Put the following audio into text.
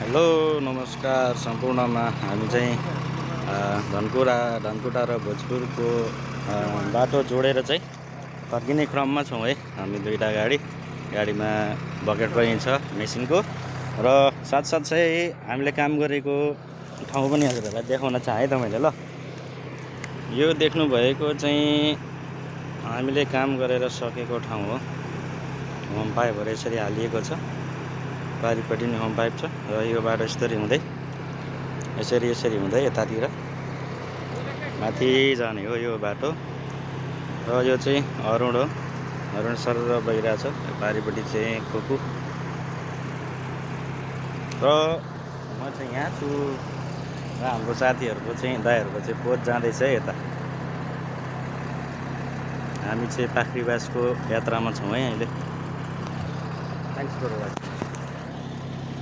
Hello नमस्कार सम्पूर्णमा हामी चाहिँ धनकुटा र भोजपुरको बाटो जोडेर चाहिँ फर्किने क्रममा छौँ है। हामी दुईटा गाडीमा बकेट पनि छ मेसिनको र साथसाथ चाहिँ हामीले काम गरेको ठाउँ पनि हजुरहरूलाई देखाउन चाहे तपाईँले। ल यो देख्नुभएको चाहिँ हामीले काम गरेर सकेको ठाउँ हो। होम पाइपहरू यसरी हालिएको छ, पारिपट्टि नि होम पाइप छ र यो बाटो यसरी हुँदै यतातिर माथि जाने हो यो बाटो। र यो चाहिँ अरुण हो, अरुण सर बगिरहेछ। पारिपट्टि चाहिँ खोकु र म चाहिँ यहाँ छु र हाम्रो साथीहरूको चाहिँ दाइहरूको चाहिँ पोत जाँदैछ यता। हामी चाहिँ पाखरीबासको यात्रामा छौँ है अहिले। Thanks for watching.